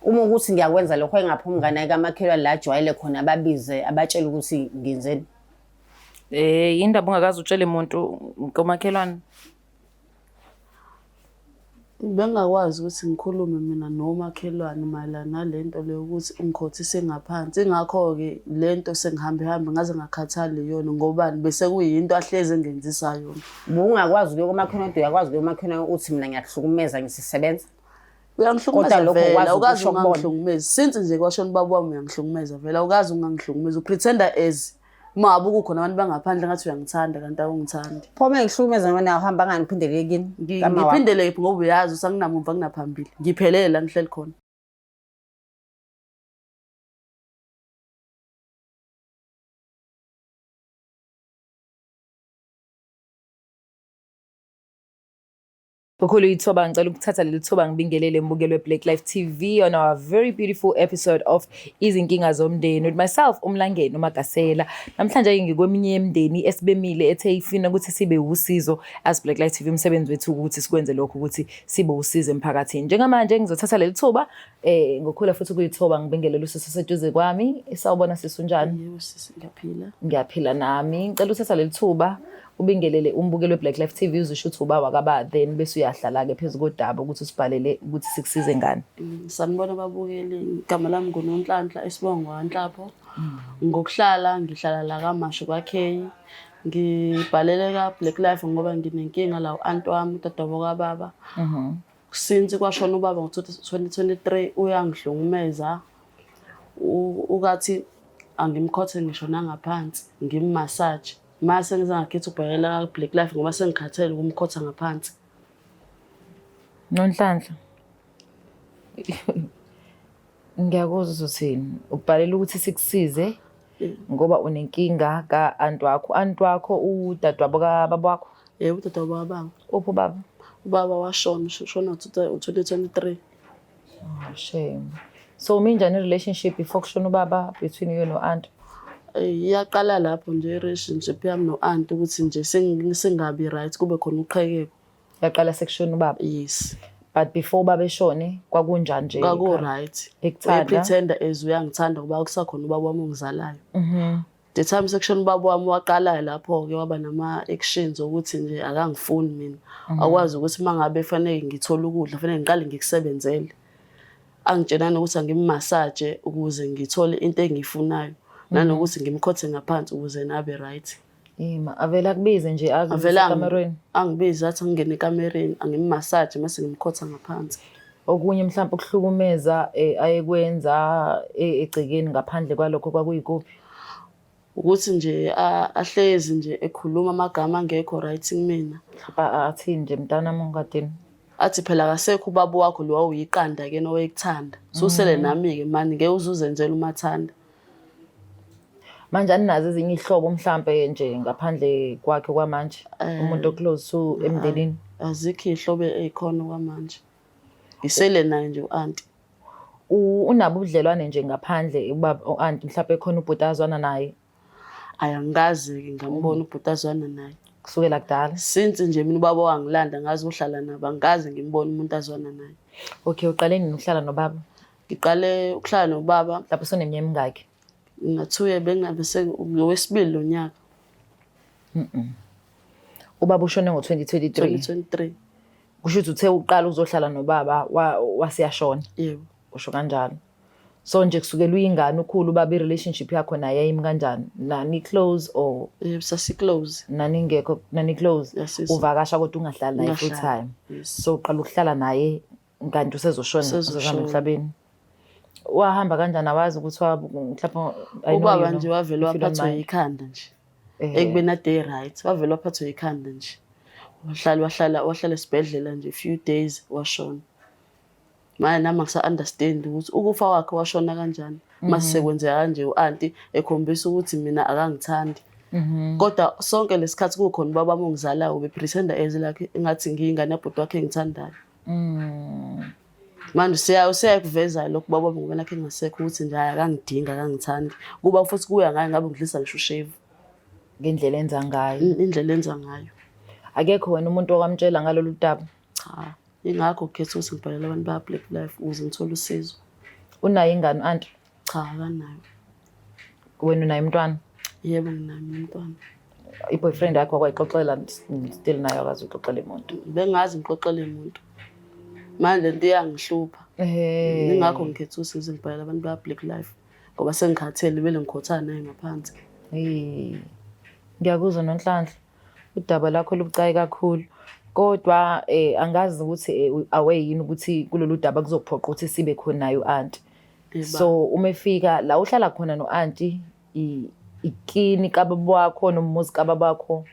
Uma ukuthi ngiyakwenza lokho engaphumi ngane kamakhelwane la ajwayele khona ababize abatshele ukuthi ngenzeni. Indaba ungakaze utshele muntu komakhelwane. Bengingakwazi ukuthi ngikhulume mina nomakhelwane mayelana nale nto le yokuthi ungikhothise ngaphansi. Ingakho-ke le nto sengihambe hambe ngaze ngakhathala iyona ngobani bese kuyinto ahlezi engenzisa yona. Ubungakwazi ukuya komakhelwane kodwa uyakwazi ukuya komakhelwane uthi mina ngiyakuhlukumeza ngisisebenza. Uyangihlukumeza Kodwa lokho vele, ukwazi awukaze ukusho kubona. ungangihlukumezi. Since nje kwashona ubaba wami uyangihlukumeza vele, awukaze ungangihlukumezi. Upretenda as uma ngabe kukhona abantu bangaphandle ngathi uyangithanda kanti awungithandi. Pho uma ngihlukumeza ngoba nawe uhamba ngani uphindele kini? Kama wakho. Ngiphindele kephi ngoba uyazi ukuthi anginamumva kunaphambili. Ngiphelele la ngihleli khona. Kukhulu ithuba ngicela ukuthatha leli thuba ngibingelele mbukelo we-Black Life TV on our very beautiful episode of Izinkinga Zomndeni with myself uMlangeni uMagasela. Namhlanje ngikweminye yemindeni esibemile ethe ifuna ukuthi sibe usizo as Black Life TV, umsebenzi wethu ukuthi sikwenze lokho ukuthi sibe usizo emphakathini. Njengamanje ngizothatha leli thuba ngokukhula futhi kuyithoba ngibingelele usisi oseduze kwami. Sawubona sisi, unjani? Yebo sisi, ngiyaphila. Ngiyaphila nami. Ngicela uthatha leli thuba ubingelele umbukelo we-Black Life TV uzisho ukuthi uba wakaba then bese uyahlala-ke phezu kodaba ukuthi usibhalele ukuthi sikusize ngani. Sanibona babukeli, igama lami nguNonhlanhla isibongo kaNhlapho. Ngokuhlala ngihlala la kaMashu kwaKheyi. Ngibhalele ka-Black Life ngoba nginenkinga la u-anti wami udadewabo kababa. Since kwashona ubaba ngo-2023 uyangihlukumeza. Ukathi angimkhothe ngisho nangaphansi, ngimmasaje. Mase ngize ngakhetha ukubhalela ka-Black Life ngoba sengikhathele ukumkhotha ngaphansi. Nonhlanhla, ngiyakuzwa uzothini. Ubhalela ukuthi sikusize ngoba unenkinga ka-anti wakho. U-anti wakho udadewabo kababa wakho? Yebo, udadewabo kababa. Uphi ubaba? Ubaba washona, ushona ngo-2023. Oh, shame. So minjani i-relationship before kushona ubaba between you no-aunt? Iyaqala lapho nje i-relationship yami no-aunt ukuthi nje singabi right, kube khona uqhekeko. Yaqala sekushona ubaba? Yes. But before ubaba eshone kwakunjani nje? Kwaku-right. Ekuthanda? Uyapretenda as uyangithanda ngoba kusakhona ubaba wami ongizalayo. The time sekushona ubaba wami waqala lapho-ke waba nama-actions okuthi nje akangifuni mina. Akwazi ukuthi uma ngabe fanele ngithole ukudla fanele ngiqale ngikusebenzele. Angitshela nokuthi angimmasaje ukuze ngithole into engiyifunayo. Nanokuthi ngimkhothe ngaphansi ukuze nabe right. Ima, avele akubize nje akubize Avele ekamerweni. angibize athi angingene ekamereni angimmasaje mase ngimkhotha ngaphansi. Okunye mhlawumbe ukuhlukumeza ayekwenza egcekeni ngaphandle kwalokho kwakuyikuphi? Ukuthi nje ahlezi nje ekhuluma amagama angekho right kumina. Mhlawumbe athini nje mntanami ungadini? Athi phela akasekho ubaba wakho lo wawuyiqanda ke nowayekuthanda. Susele nami-ke mani ngeke uze uzenzele umathanda. Manje aninazo ezinye iy'hlobo mhlampe nje ngaphandle kwakhe kwamanje? Umuntu o-close to emndenini? Azikho iy'hlobo ey'khona kwamanje. Ngisele naye nje u-anti. Unabo ubudlelwane nje ngaphandle ubaba u-anti mhlampe khona ubhuti azwana naye? Ayi angikaze-ke ngambona ubhuti azwana naye. Kusukela kudala? Since nje mina ubaba wangilanda ngazohlala nabo angikaze ngimbone umuntu azwana naye. Okay, uqale nini ukuhlala nobaba? Ngiqale ukuhlala nobaba. Lapho usuneminyaka emingaki? Ngingathuye bengabe sengowesibili lo nyaka. Ubaba ushone ngo-2023. 2023. Kusho ukuthi uthe uqala uzohlala nobaba waseyashona. Yebo. Usho kanjalo. So nje kusukela uyingane ukhulu ubaba i-relationship yakho naye yayimi kanjani? Nani close or? Yebo, sasi-close. Nani ngekho, nani close? Yes, yes. Uvakasha kodwa ungahlali naye full Ngingahlali. time. Yes. So uqala ukuhlala naye kanti usezoshona, Usezoshona. usezohamba emhlabeni. Wahamba kanjani awazi ukuthi mhlawumbe I know Ubaba you know, nje wavele if you don't waphathwa mind. yikhanda nje. Ekubeni ade right, wavele waphathwa yikhanda nje. Wahlala wahlala wahlala esibhedlela nje few days washona. Manje nami angisa-understand ukuthi ukufa kwakhe washona kanjani. Mase sekwenzeka kanje u-anti ekhombisa ukuthi mina akangithandi. Kodwa sonke lesikhathi kukhona ubaba wami ongizalayo ubepretenda as like engathi ngiyingane yabhuti wakhe engithandayo. Manje usiyakuveza lokhu baba wami ngoba nakhe engasekho ukuthi nje hhayi akangidingi akangithandi. Kuba futhi kuya ngaye ngabe ngidlisa ngisho ushevu. Ngendlela enza ngayo. Indlela enza ngayo. Akekho wena umuntu okwamtshela ngalolu daba? Cha, ingakho ngikhetha ukuthi ngibhalele abantu ba Black Life ukuze ngithole usizo. Unayo ingane u-anti? Cha, akanayo. Wena unaye umntwana? Yebo, nginaye umntwana. I-boyfriend yakho wakwayixoxela still nayo akazi uxoxele muntu? Bengazi ngixoxele muntu. Manje lento iyangihlupha. Eh. Ingakho ngikhetha usizo ngibhalela abantu ba-Black Life ngoba sengikhathele vele ngikhothana naye ngaphansi. Hey. Ngiyakuzwa Nonhlanhla. Udaba lakho lubucayi kakhulu. Kodwa angazi ukuthi aware yini ukuthi kulolu daba kuzophoqa ukuthi sibe khona naye u-anti. So uma efika la uhlala khona no-anti ikini kababa wakho nomuzi kababa wakho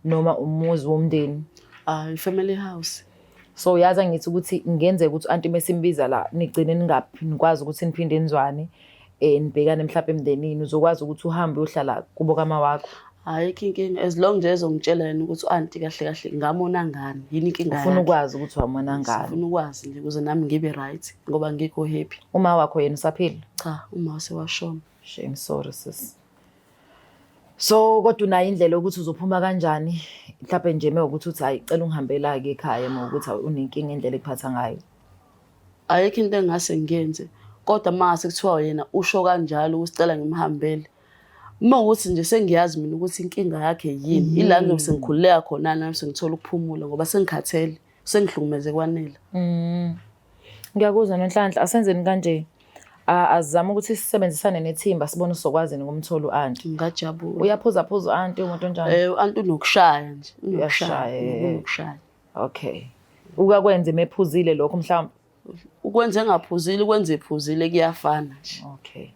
noma umuzi womndeni? Ah, i-family house. So uyazi angithi ukuthi ngenzeka ukuthi u-anti mesimbiza la nigcine ningaphi nikwazi ukuthi niphinde nizwane nibhekane mhlawumbe emndenini, uzokwazi ukuthi uhambe uyohlala kubo kama wakho? Ayikho inkinga, as long nje ezongitshela yena ukuthi u-anti kahle kahle ngamona ngani, yini inkinga Ufuna yakhe. ukwazi ukuthi wamona ngani. Ngifuna ukwazi nje ukuze nami ngibe right ngoba ngikho happy. Uma wakho yena usaphila? Cha, uma sewashona. Shame, sorry sis. So kodwa unayo indlela yokuthi uzophuma kanjani? Mhlawumbe nje mewukuthi uthi hayi cela ungihambela-ke ekhaya mewukuthi unenkinga indlela ekuphatha ngayo. Ayikho into engingase ngiyenze kodwa uma ngase kuthiwa yena usho kanjalo ukuthi cela ngimhambele. Uma ukuthi nje sengiyazi mina ukuthi inkinga yakhe yini, ila ngizobe sengikhululeka khona nami sengithola ukuphumula ngoba sengikhathele, sengihlukumeze kwanele. Ngiyakuzwa Nonhlanhla, asenzeni kanje. Azame ukuthi sisebenzisane nethimba sibone sizokwazi ukumthola u-anti. Ngingajabula. Uyaphuza phuza u-anti, umuntu onjani? U-anti unokushaya nje, Uyashaya, unokushaya, unokushaya. Okay. Ukakwenze mephuzile lokho mhlawumbe? Ukwenze engaphuzile, ukwenze ephuzile kuyafana nje. Okay.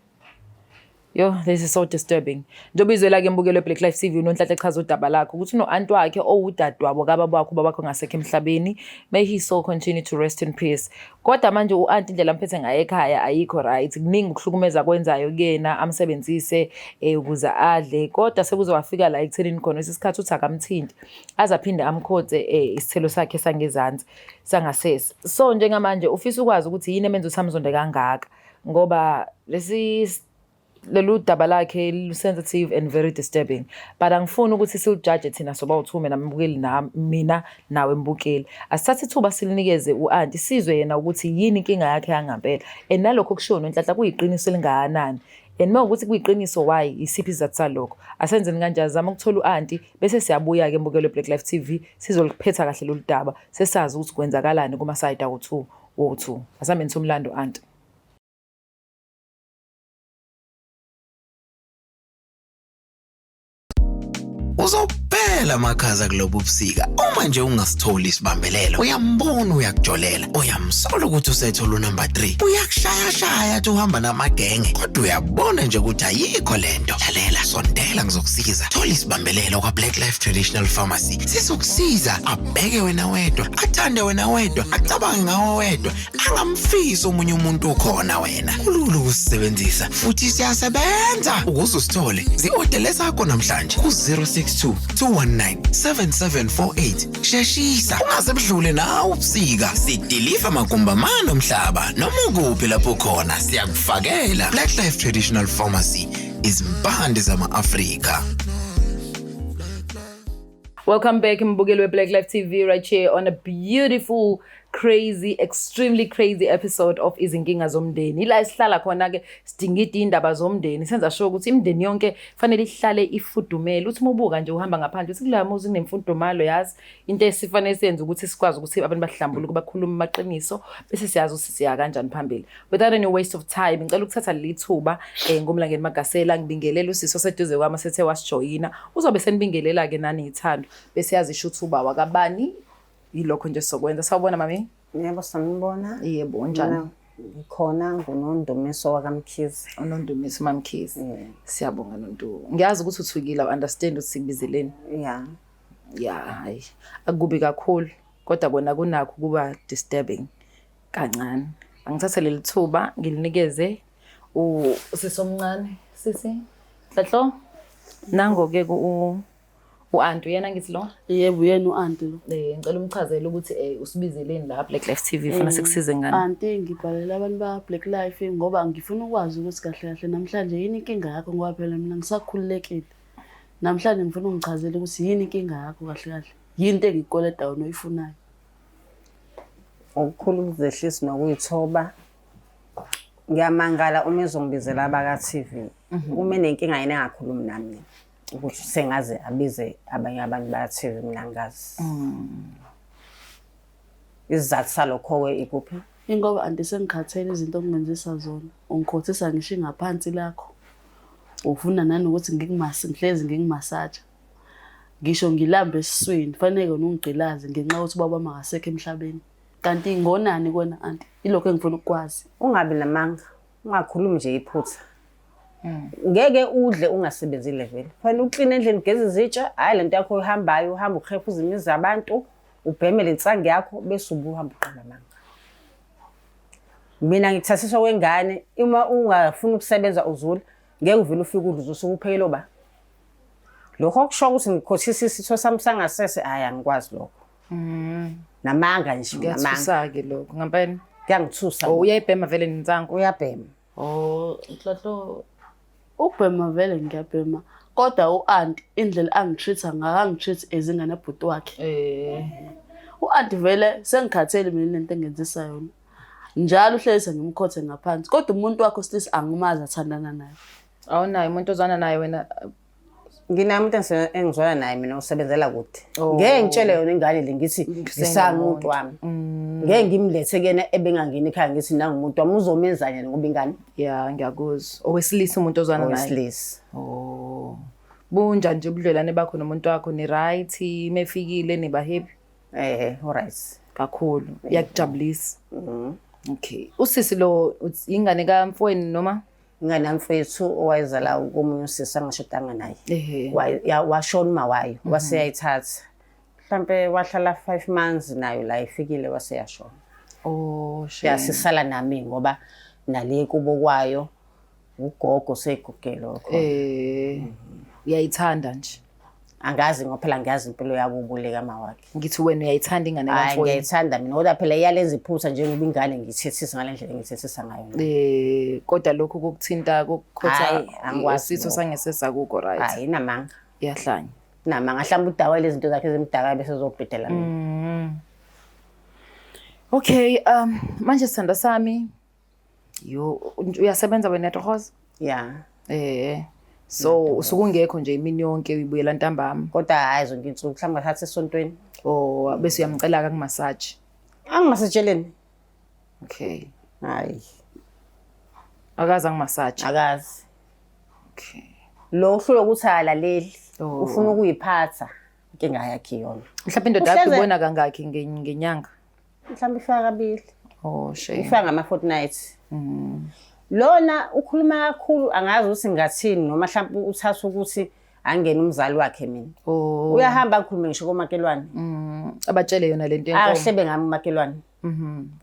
Yo, this is so disturbing. Njengoba izwela-ke mbukelo Black Life TV uNonhlanhla echaza udaba lakhe ukuthi uno-anti wakhe owudadewabo kababa wakhe, ubaba wakhe ongasekho emhlabeni. May his soul continue to rest in peace. Kodwa manje u-anti indlela amphethe ngayo ekhaya ayikho right. Kuningi ukuhlukumeza akwenzayo kuyena, amsebenzise ukuze adle. Kodwa sekuze wafika la ekuthenini khona isikhathi uthi akamthinti, aze aphinde amkhothe isithelo sakhe sangezansi sangasese. So njengamanje ufisa ukwazi ukuthi yini emenza ukuthi amzonde kangaka, ngoba lesi lolu daba lakhe lu-sensitive and very disturbing, but angifuni ukuthi silujaje thina sobawu-two, mina mbukeli na mina nawe mbukeli. Asithathe ithuba silinikeze u-anti sizwe yena ukuthi yini inkinga yakhe yangampela and nalokho kushiwo Nonhlanhla kuyiqiniso elingakanani, and uma ukuthi kuyiqiniso why, isiphi isizathu salokho. Asenzeni kanjani, zama ukuthola u-anti bese siyabuya-ke mbukelo Black Life TV sizoliphetha kahle lolu daba sesazi ukuthi kwenzakalani kuma-side awu-two wo-two. Asihambeni somlando anti. Uzophela amakhaza kulobu busika uma nje ungasitholi isibambelelo. Uyambona uyakujolela, uyamsola ukuthi usethola unumber 3, uyakushayashaya athi uhamba namagenge, kodwa uyabona nje ukuthi ayikho lento. Lalela, sondela ngizokusiza. Thola isibambelelo kwa Black Life Traditional Pharmacy. Sizokusiza abheke wena wedwa, athande wena wedwa, acabange ngawe wedwa, angamfisi omunye umuntu ukhona wena. Kulula ukusisebenzisa futhi siyasebenza. Ukuze usithole, zi-odele sakho namhlanje ku-062 219 7748. Sheshisa, ungaze budlule nawe ubusika. Sidiliva magumbi amane omhlaba noma ukuphi lapho khona siyakufakela. Black Life Traditional Pharmacy, izimpande zama-Afrika. Welcome back, mbukeli we-Black Life TV, right here on a beautiful, crazy, extremely crazy episode of Izinkinga Zomndeni. Ila esihlala khona-ke sidingida iy'ndaba zomndeni, senza sure ukuthi imindeni yonke fanele ihlale ifudumele. Uthi uma ubuka nje uhamba ngaphandle, uthi kuloya muzi kunemfudumalo, yazi. Into esifanele siyenze ukuthi sikwazi ukuthi abantu bahlambuluke, bakhulume amaqiniso, bese siyazi ukuthi siya kanjani phambili. Without any waste of time, ngicela ukuthatha leli thuba ngoMlangeni Magasela ngibingelele usisi oseduze kwami sethe wasijoyina. Uzobe senibingelela-ke nani ithando, bese yazisho ukuthi uba wakabani. Yilokho nje sokwenza. Sawubona mami. Yebo, sanibona. Yebo, unjani? Ngikhona, nguNondumiso wakaMkhize. UNondumiso MaMkhize. Siyabonga Nondu. Ngiyazi ukuthi uthukile, understand ukuthi sikubizeleni. Yeah. Yeah, hayi. Akubi kakhulu, kodwa kona kunakho kuba disturbing kancane. Angithathe leli thuba ngilinikeze usisi omncane. Sisi, Hlohlo. Nango-ke u-anti uyena ngithi lo? Yebo, uyena u-anti lo. Ngicela umchazele ukuthi usibizeleni la Black Life TV, ufuna sikusize ngani? Anti, ngibhalela abantu ba Black Life ngoba ngifuna ukwazi ukuthi kahle kahle namhlanje yini inkinga yakho, ngoba phela mina ngisakhululekile. Namhlanje ngifuna ungichazele ukuthi yini inkinga yakho kahle kahle. Yini into engikweleta yona oyifunayo? Ukukhulu ukuzehlisa nokuyithoba. Ngiyamangala uma ezongibizela abaka-TV. Uma enenkinga yena engakhulumi nami mina. Ukuthi sengaze abize abanye abantu baka-TV mina angazi. Isizathu salokho-ke ikuphi? Ingoba anti sengikhathele izinto okungenzisa zona. Ungikhothisa ngisho ingaphansi lakho. Ufuna nanokuthi ngihlezi ngikumasaja. Ngisho ngilambe esiswini, fanele wena ungigqilaze ngenxa yokuthi ubaba wami akasekho emhlabeni. Kanti ngonani kuwena anti? Ilokho engifuna ukukwazi. Ungabi namanga, ungakhulumi nje iphutha. Ngeke udle ungasebenzile vele. Fanele ukline endlini ugeze izitsha, hhayi lento yakho oyihambayo, uhamba uhefuza imizi yabantu, ubheme le nsangu yakho bese ubuye uhambe uqamba amanga. Mina ngithathiswa kwengane, uma ungafuni ukusebenza uzula, ngeke uvele ufike udle uzosuke uphekele oba. Lokho okusho ukuthi ngikhothisa isitho sami sangasese, hhayi angikwazi lokho. Namanga nje, namanga. Kuyathusa-ke lokho ngempela. Kuyangithusa. Oh, uyayibhema vele nensangu? Uyabhema. Oh, Nhlanhla, ukubhema vele ngiyabhema. Kodwa u-anti indlela angi-treat-a ngayo angi-treat as ingane yabhuti wakhe. U-anti vele sengikhathele mina lento engenzisa yona. Njalo uhlezi ngimkhothe ngaphansi. Kodwa umuntu wakho silisa angimazi athandana naye. Awunaye umuntu ozwana naye wena? Nginaye umuntu engizwana naye mina usebenzela kude. Oh. Ngeke ngitshele yona ingane le ngithi ngisangumuntu wami. Ngeke ngimlethe kuyena ebengangeni ekhaya ngithi nangumuntu wami uzomenzani yena ngoba ingane Ya, ngiyakuzwa. Owesilisa umuntu ozwana naye. owesilisa. Oh. Bunjani nje ubudlelwane bakho nomuntu wakho ni right, mefikile niba happy All right. kakhulu. Iyakujabulisa. Okay. Usisi lo ingane kamfowenu noma? Ingane yamfethu owayezala komunye usisi angashadanga naye. Ehhe. Washona uma wayo, waseyayithatha. Mhlampe wahlala 5 months nayo la ifikile waseyashona. Oh, shame. Yasisala nami ngoba nale kubo kwayo ugogo seyigugile lokho. Uyayithanda nje. Angazi ngoba phela ngiyazi impilo yakubo le kama wakhe. Ngithi wena uyayithanda ingane Hayi kamfowenu. ngiyayithanda mina kodwa phela iyalenza iphutha njengoba ingane ngiyithethisa ngale ndlela engiyithethisa ngayo. Kodwa lokhu kokuthinta kokukhotha Hhayi, angikwazi isitho lokho. sangesese akukho right. Hayi inamanga. Iyahlanya. Inamanga mhlawumbe udakwa lezi zinto zakhe ezimdakayo bese zobhedela mina. Okay, manje sithanda sami yo uyasebenza wena Thokoza? Yeah. So usuke ungekho nje imini yonke uyibuyela ntambama. Kodwa hayi zonke insuku mhlawumbe ngathatha esontweni. Oh, bese uyamcela ka kumassage. Angimasetsheleni. Okay. Hayi. Akaze angimassage. Akazi. Okay. Lo uhlulwa ukuthi alaleli. Oh. Ufuna ukuyiphatha. Inkinga yakhe yona. Mhlawumbe indoda yakho Uhleze- ibona kangakhi ngenyanga? Mhlawumbe ifika kabili. Oh, shame. Ifika ngama fortnight. Lona ukhuluma kakhulu angazi ukuthi ngathini noma mhlawumbe uthatha ukuthi angene umzali wakhe mina. Oh. Uyahamba akhulume ngisho komakhelwane. Abatshele yona lento yenkomo. Ahlebe ngami umakhelwane.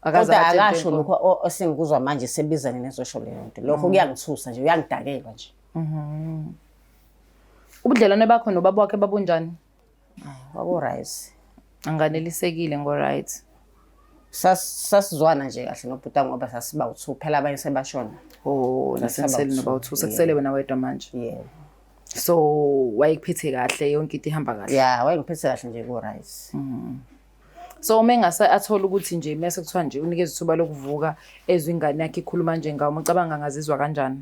Akaze Kodwa abatshele akasho into yenkomo. lokho osengikuzwa manje sebizane nezosho leyo nto. Lokho kuyangithusa nje uyangidakelwa nje. Ubudlelwane bakho nobaba wakhe babunjani? Kwaku right. Anganelisekile ngo right. Sasizwana nje kahle nobhuti ngoba sasiba u2 phela abanye sebashona. Oh, Sasiba nasenisele u-two, noba u2 sekusele wena wedwa manje. Yebo. So wayekuphethe kahle yonke into ihamba kahle. Yeah, wayengiphethe kahle nje ku right. So uma engase athola ukuthi nje mase kuthiwa nje unikeza ithuba lokuvuka ezwe ingane yakhe ikhuluma nje ngawo, ucabanga angazizwa kanjani?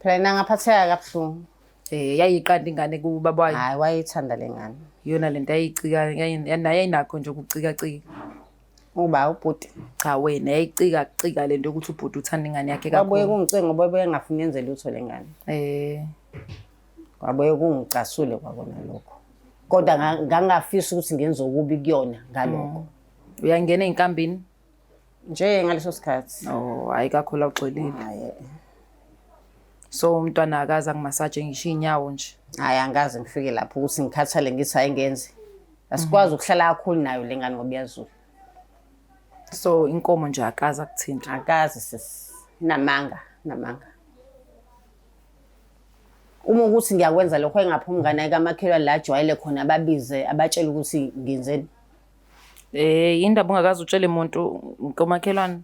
Phela yena ngaphatheka kabuhlungu. Yayiqanda ingane kubaba wayo. Hayi wayithanda le ngane. Yona lento yayicika, naye yayinakho nje ukucika-cika. Uba ubhuti. Cha wena yayicika cika lento yokuthi ubhuti uthanda ingane yakhe Wabuye kakhulu. kungicinga ngoba wabuye engafuni yenze lutho le ngane. Wabuye kungicasule kwakona lokho. Kodwa ngangafisa ukuthi ngenze okubi kuyona ngalokho. Uyangena ey'nkambini? Nje ngaleso sikhathi. Oh, hayi kakhulu awugxilile. Hayi. So umntwana akaze angimasaje ngisho iy'nyawo nje. Hayi angaze ngifike lapho ukuthi ngikhathale ngithi hayi ngenze. Asikwazi ukuhlala kakhulu nayo le ngane ngoba iyazula. So inkomo nje akaze akuthinta. Akaze sis. Namanga, namanga. Uma ukuthi ngiyakwenza lokho engaphumi ngane kamakhelwane la ajwayele khona ababize abatshele ukuthi ngenzeni. Indaba ungakaze utshele umuntu ngomakhelwane?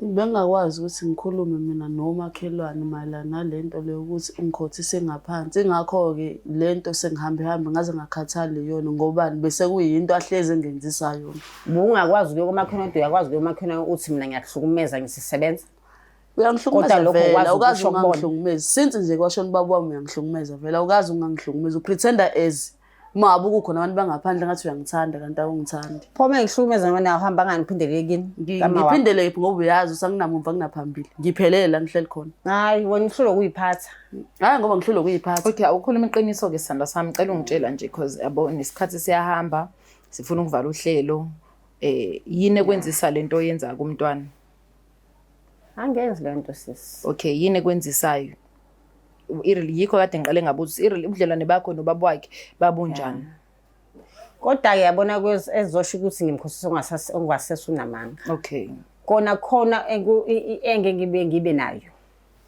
Bengingakwazi ukuthi ngikhulume mina nomakhelwane mayelana nale nto le ukuthi ungikhothise ngaphansi. Ingakho-ke le nto sengihambe hambe ngaze ngakhathala iyona ngobani bese kuyinto ahlezi engenzisa yona. Ubungakwazi ukuya komakhelwane kodwa uyakwazi ukuya komakhelwane uthi mina ngiyakuhlukumeza ngisisebenza. Uyangihlukumeza Kodwa lokho vele, ukwazi awukaze ukusho kubona. ungangihlukumezi. Since nje kwashona ubaba wami uyangihlukumeza vele, awukaze ungangihlukumezi. Upretenda as uma ngabe kukhona abantu bangaphandle ngathi uyangithanda kanti awungithandi. Pho uma ngihlukumeza ngoba nawe uhamba ngani uphindele kini? Kama wakho. Ngiphindele kephi ngoba uyazi usanginamuva kunaphambili. Ngiphelele la ngihleli khona. Hayi wena uhlulwe ukuyiphatha. Hayi ngoba ngihlulwe ukuyiphatha. Okay, awukhuluma iqiniso-ke sithandwa sami, cela ungitshela nje cause yabo nesikhathi siyahamba, sifuna ukuvala uhlelo. Yini ekwenzisa lento oyenza kumntwana? Angenzi le nto sisi. Okay, yini ekwenzisayo? Yikho kade ngiqale ngabuza ukuthi ubudlelwane bakho nobaba wakhe babunjani? Kodwa-ke yabona ezosho ukuthi ngimkhohlisa ongasese unamanga. Okay. Kona khona enge ngibe nayo.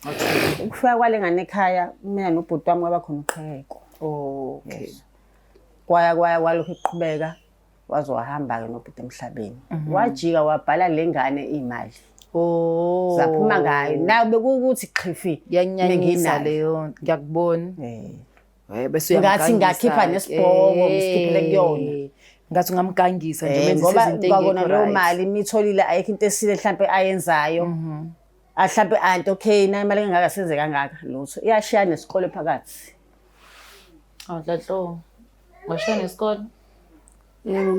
Okay. Ukufika kwale ngane ekhaya mina nobhuti wami kwaba khona uqhekeko. Okay. Yes. Kwaya kwaya kwalokhu kuqhubeka waze wahamba-ke nobhuti emhlabeni. Wajika wabhala le ngane iy'mali. Oh. Zaphuma ngayo. Nayo bekuwukuthi xhifi Yanyanyisa benginayo. leyo, ngiyakubona. Bese Ngathi uyamgangisa ngakhipha ke. nesibhongo ngisikhiphele kuyona. Ngathi ungamgangisa nje umenzise Ngoba izinto kwakona engekho leyo right. mali imitholile ayikho into esile mhlampe ayenzayo. Mhlampe anti okay nayo imali engaka senze kangaka lutho. Iyashiya nesikole phakathi. Awu Dladlo. Washiya nesikole? Yebo,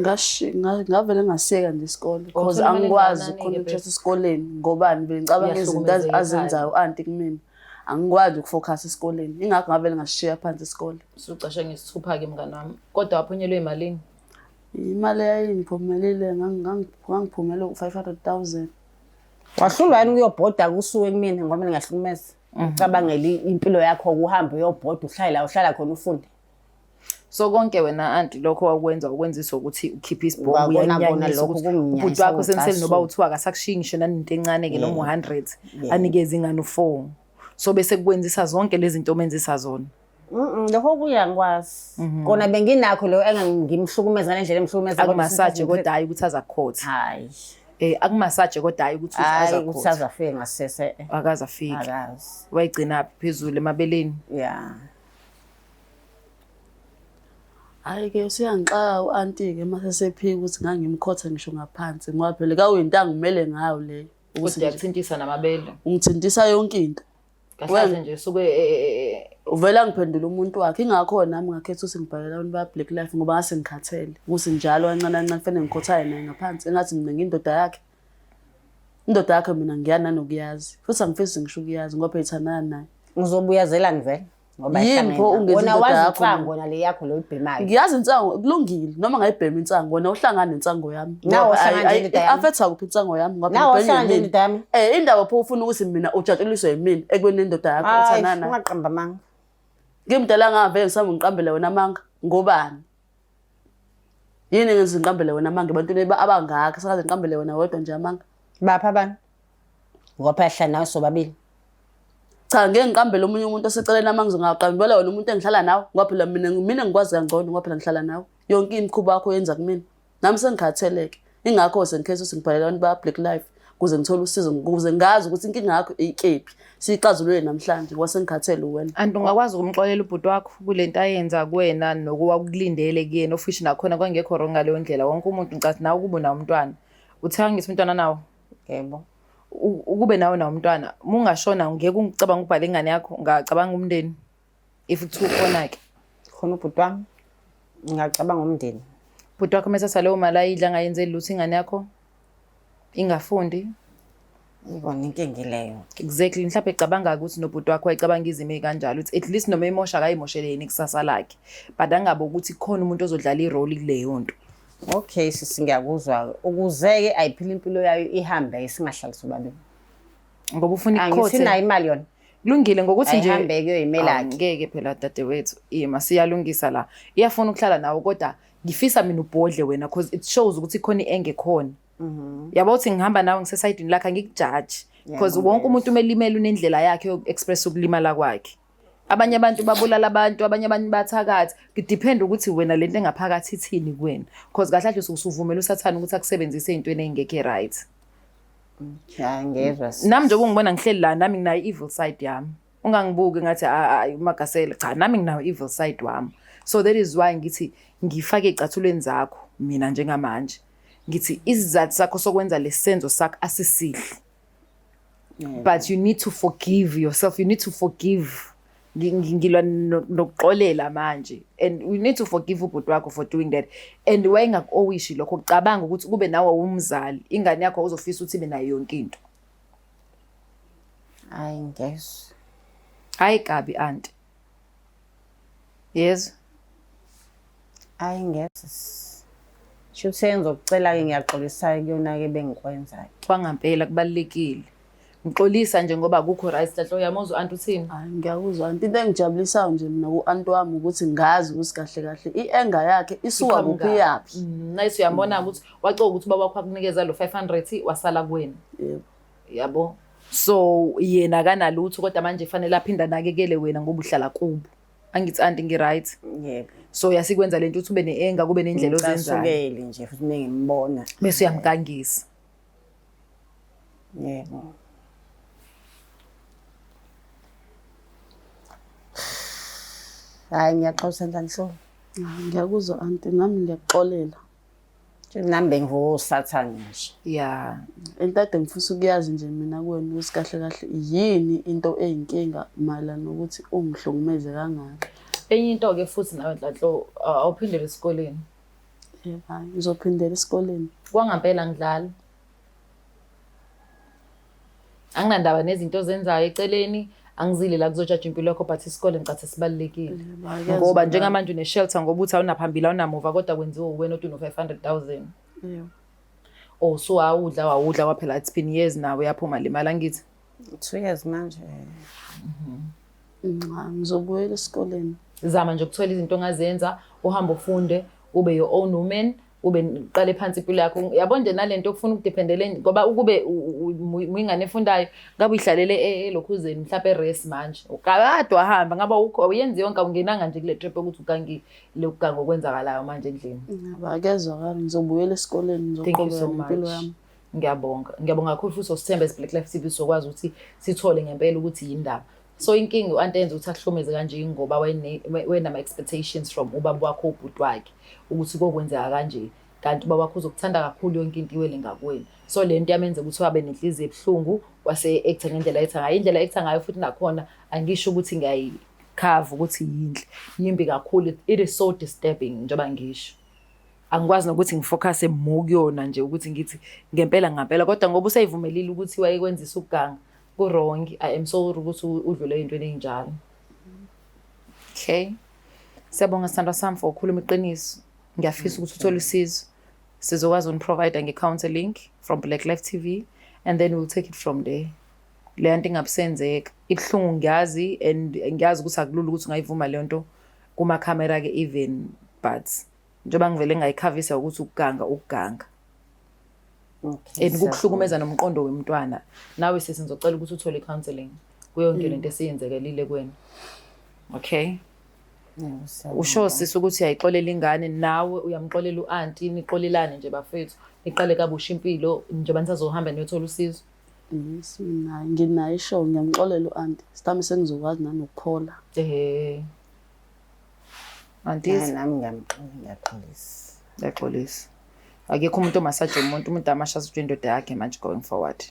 ngavele ngasiyeka nje isikole because Wawuthola imali angikwazi engakanani-ke ukuconcentrate bese? esikoleni ngobani bengicabanga izinto Uyahlukumezeka ekhaya. azenzayo u-anti kumina. Angikwazi ukufocus esikoleni. Ingakho ngavele ngashiya phansi isikole. Usucashe ngesithupha-ke mngani wami. Kodwa waphunyelwa emalini? Imali eyayingiphumelile ngangiphumele u-500,000. Wahlulwa yini ukuyobhoda kusuke kumina ngoba mina ngiyahlukumeza. Ucabangela impilo yakho ukuhamba uyobhoda uhlale la uhlala khona ufunde. So konke wena anti lokho wakwenza ukwenziswa ukuthi ukhiphe isibhongo Kwakona kona uyanyanyisa lokho ukuthi kunginyanyisa ubhuti wakho senisele noba ukucasula. uthiwa akasakushiyi ngisho nanento encane-ke noma u-100 Yeah. anikeze ingane u-4. So bese kukwenzisa zonke lezi zinto omenzisa zona. Lokho kuyangikwazi. Kona benginakho lo engangimhlukumeza ngale ndlela emhlukumeza kodwa Akumasaje since kodwa hhayi ukuthi azakukhotha. Hhayi. Akumasaje kodwa hhayi ukuthi Hhayi ukuthi azakukhotha. azafike ngasese. Akaze afike. Akazi. Wayigcinaphi phezulu emabeleni? Yeah. Hhayi-ke usuyangixaka u-anti-ke uma sesephika ukuthi ngangimkhotha ngisho ngaphansi ngoba phela kwakuyinto angimele ngayo leyo. Ukuthi Kodwa nje uyakuthintisa namabele. ungithintisa yonke into. Kahle kahle nje usuke Uvele angiphendule umuntu wakhe. Ingakho nami ngakhetha ukuthi ngibhalele abantu ba-Black Life ngoba ngase ngikhathele. Ukuthi njalo kancane kancane kufanele ngikhothaye naye ngaphansi. Engathi mina ngiyindoda yakhe. Indoda yakhe mina ngiyani nanokuyazi. Futhi angifisi ngisho ukuyazi ngoba phela ithandana naye. Uzobuyazelani vele? Ngoba Yini ihlangene pho nawe. ungenza Wena indoda wazi yakho insangu mina? wena le yakho lo ibhemayo. Ngiyazi insangu kulungile noma ngayibhema insangu wena uhlangana nensango yami. Nawe Ngoba uhlangana nendoda yami. I-affecta kuphi insango yami ngoba Nawe ngibhenywe uhlangana yimina. nendoda yami. Indaba pho ufuna ukuthi mina ujatshuliswe yimina ekubeni nendoda yakho Hayi, uthandana nayo. ungaqamba amanga. Ngimdala ngavele ngisambe ngiqambele wena amanga ngobani? Yini engenza ngiqambele wena amanga ebantwini abangaka sakaze ngiqambele wena wedwa nje amanga? Bapha abantu. Ngoba phela sihlala nawe sobabili. Cha, ngeke ngiqambele omunye umuntu oseceleni amanga, ngizongaqambela wena umuntu engihlala nawe ngoba phela mina ngikwazi kangcono ngoba phela ngihlala nawe. Yonke imikhuba yakho yenza kumina. Nami sengikhatheleke. Ingakho sengikhetha ukuthi ngibhalele abantu ba Black Life ukuze ngithole usizo, ukuze ngazi ukuthi inkinga yakho ikephi. Siyixazulule namhlanje ngoba sengikhathele wena. Anti ungakwazi ukumxolela ubhuti wakho kulento ayenza kuwena nokuwakulindele kuyena ofishi nakhona kwangekho wrong ngaleyo ndlela. Wonke umuntu ngicathi nawe ukube unawo umntwana. Uthe angithi umntwana nawo? Yebo. Ukube nawe nawo umntwana, uma ungashona ngeke ucabanga ukubhala ingane yakho, ungacabanga umndeni. If kuthiwa ukhona-ke. Khona ubhuti wami, ngingacabanga umndeni. Ubhuti wakho uma ethatha leyo mali ayidla angayenzeli lutho ingane yakho, ingafundi. Ibona inkinga leyo. Exactly, mhlawumbe ecabanga ukuthi nobhuti wakho wayecabanga izimo ey'kanjalo, ukuthi at least noma emosha akayimoshele yena ikusasa lakhe. But angabe ukuthi khona umuntu ozodlala iroli kuleyo nto. Okay, sisi ngiyakuzwa. Ukuze-ke ayiphile impilo yayo ihambe singahlali sobabili. Ngoba ufuna ikukhothe. Angisinayo imali yona. Kulungile ngokuthi nje Ayihambe kuyoyimela-ke. Awu, ngeke phela dadewethu, ima siyalungisa la. Iyafuna ukuhlala nawe kodwa ngifisa mina ubhodle wena because it shows ukuthi khona engekhona. Yabo uthi ngihamba nawe ngisesayidini lakhe angikujaji because wonke umuntu umelimele unendlela yakhe yoku-express ukulimala kwakhe. Abanye abantu babulala abantu, abanye abantu bathakathi. Kudepend ukuthi wena lento engaphakathi ithini kuwena. Because kahle kahle usuvumela usathane ukuthi akusebenzise ey'ntweni ey'ngekho right. Ya ngezwa. Nami njengoba ungibona ngihleli la, nami nginayo i-evil side yami. Ungangibuki ngathi hayi uMagasela, cha, nami nginayo i-evil side wami. So that is why ngithi ngifake ey'cathulweni zakho mina njengamanje. Ngithi isizathu sakho sokwenza lesenzo sakho asisihle. But you need to forgive yourself. You need to forgive. Ngilwa nokuxolela manje. And you need to forgive ubhuti wakho for doing that. And wayengaku-owishi lokho, cabanga ukuthi kube nawe umzali, ingane yakho uzofisa ukuthi ibe nayo yonke into. Hayi ngezwa. Hayi kabi anti. Yezwa. Hayi ngezwa. Shuthi sengizokucela-ke, ngiyaxolisa kuyona-ke bengikwenza. Kwangampela kubalulekile. Ngixolisa nje ngoba akukho right, Nhlanhla, uyamuzwa anti uthini? Hayi ngiyakuzwa anti. Into engijabulisayo nje mina ku-anti wami ukuthi ngazi ukuthi kahle kahle i-anger yakhe isuka kuphi yaphi. Nice, uyambona ukuthi wacoka ukuthi ubaba wakho akunikeza lo 500 wasala kuwena. Yebo. Yabo. So yena akanalutho kodwa manje fanele aphinde anakekele wena ngoba uhlala kubo. Angithi anti ngi-right. Yebo. So yasikwenza lento ukuthi ube ne-anger, kube nendlela ozenzayo. Ngicasukele nje futhi mengimbona. Bese uyamgangisa. Yebo. Hayi ngiyaxolisa Nhlanhla. Ngiyakuzwa anti, nami ngiyakuxolela. Nami bengivuka usathane nje. Yeah. Into ade ngifisa ukuyazi nje mina kuwena ukuthi kahle kahle yini into eyinkinga mayelana nokuthi ungihlukumeze kangaka. Enye into-ke futhi nawe Nhlanhla, awuphindele esikoleni. Yebo, hayi ngizophindela esikoleni. Kwangampela ngidlala. Anginandaba nezinto ozenzayo eceleni, angizile la kuzojaja impilo yakho, but isikole ngicathi sibalulekile. Ngoba njengamanje une-shelter ngoba uthi awunaphambili awunamuva, kodwa kwenziwa uwena othi uno-500,000. Yebo. Oh, so awudla wawudla kwaphela, it's been years now uyaphuma le mali angithi. 2 years manje. Ngizobuyela esikoleni. Zama nje ukuthola izinto ongazenza, uhambe ufunde, ube your own woman, ube uqale phansi impilo yakho. Yabo nje nalento okufuna ukudependele ngoba ukube uyingane efundayo ngabe uyihlalele elokhuzeni mhlawumbe res manje. Ukade wahamba ngabe awuyenzi yonke, awungenanga nje kule trip yokuthi ugangile lokuganga okwenzakalayo manje endlini. Akezwakala, ngizobuyela esikoleni, Thank you ngizoqhubeka so nempilo much. yami. Ngiyabonga. Ngiyabonga kakhulu futhi usithembe as Black Life TV sokwazi ukuthi sithole ngempela ukuthi yindaba. So inkinga u-anti enza ukuthi akuhlomeze kanje ngoba wenama expectations from ubaba wakho ubhuti wakhe ukuthi kokwenzeka kanje, kanti ubaba wakho uzokuthanda kakhulu yonke into iwele ngakuwena. So le nto yamenza ukuthi wabe nenhliziyo ebuhlungu, wase actor ngendlela ethi ngayo, indlela actor ngayo futhi nakhona angisho ukuthi ngiyayikhava ukuthi yinhle, yimbi kakhulu. It is so disturbing njengoba ngisho. Angikwazi nokuthi ngifocuse more kuyona nje ukuthi ngithi ngempela ngampela, kodwa ngoba useyivumelile ukuthi wayekwenzisa ukuganga ku-wrong. I am sorry ukuthi udlule ey'ntweni ey'njalo. Okay, siyabonga sithandwa sami for ukukhuluma iqiniso. Ngiyafisa ukuthi uthole usizo, sizokwazi ukuni-provide nge-counseling from Black Life TV and then we'll take it from there. Leya nto ingabusenzeka ibuhlungu ngiyazi, and ngiyazi ukuthi akulula ukuthi ungayivuma leyo nto kumakhamera-ke even, but njengoba ngivele ngayikhavisa ukuthi ukuganga ukuganga. And kukuhlukumeza nomqondo wemntwana. Nawe sisi ngizocela ukuthi uthole i-counseling kuyo yonke lento esiyenzekelile kuwena. Okay? Usho sisi ukuthi uyayixolela ingane, nawe uyamxolela u-anti, nixolelane nje bafethu. Niqale kabusha impilo njengoba nisazohamba niyothola usizo. Yes, mina nginayo ishow, ngiyamxolela u-anti. Sithami sengizokwazi nanokuphola. Anti, nami ngiyamxolela, ngiyaxolisa. Ngiyaxolisa. Akekho umuntu omasaje umuntu, umuntu amasha indoda yakhe manje going forward.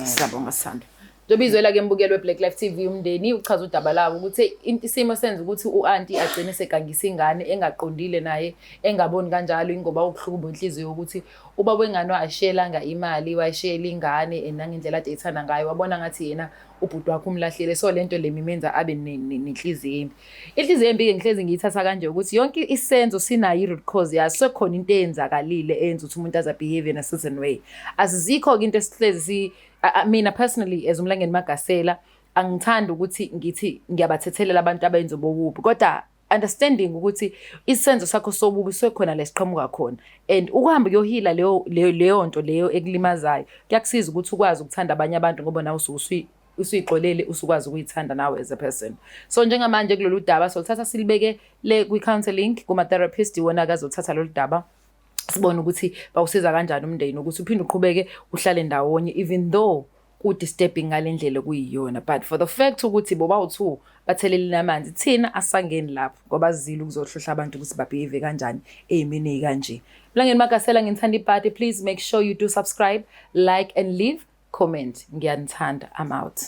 Siyabonga Sithando. Njengoba izwela ke mbukelo weBlack Life TV umndeni uchaza udaba lawo ukuthi isimo senza ukuthi u-anti agcine segangisa ingane engaqondile naye engaboni kanjalo, ingoba ukuhlukumba inhliziyo ukuthi ubaba wengane washiyelanga imali, wayishiyela ingane nangendlela ade ethanda ngayo, wabona ngathi yena ubhuti wakhe umlahlile. So lento le imenza abe nenhliziyo embi. Inhliziyo embi ke ngihlezi ngiyithatha kanje ukuthi yonke isenzo sinayo i-root cause yaso, sekhona into eyenzakalile eyenza ukuthi umuntu aze behave in a certain way. Asizikho ke into esihlezi mina personally as uMlangeni Magasela angithandi ukuthi ngithi ngiyabathethelela abantu abenza ububi, kodwa understanding ukuthi isenzo sakho sobubi sekhona lesiqhamuka khona, and ukuhamba kuyohila leyo nto leyo ekulimazayo kuyakusiza ukuthi ukwazi ukuthanda abanye abantu ngoba nawe usuke usuyixolele, usukwazi ukuyithanda nawe as a person. So njengamanje kulolu daba solithatha silibeke le kwi-counseling kuma-therapist, iwona akazothatha lolu daba Sibone ukuthi bawusiza kanjani umndeni ukuthi uphinde uqhubeke uhlale ndawonye, even though ku-disturbing ngale ndlela okuyiyona. But for the fact ukuthi bobawu-two bathelelile amanzi, thina asangeni lapho ngoba zile ukuzohlohla abantu ukuthi ba-behave kanjani ey'meni ey'kanje. Mlangeni Magasela, nginithanda ipati. Please make sure you do subscribe, like and leave comment. Ngiyanithanda. I'm out.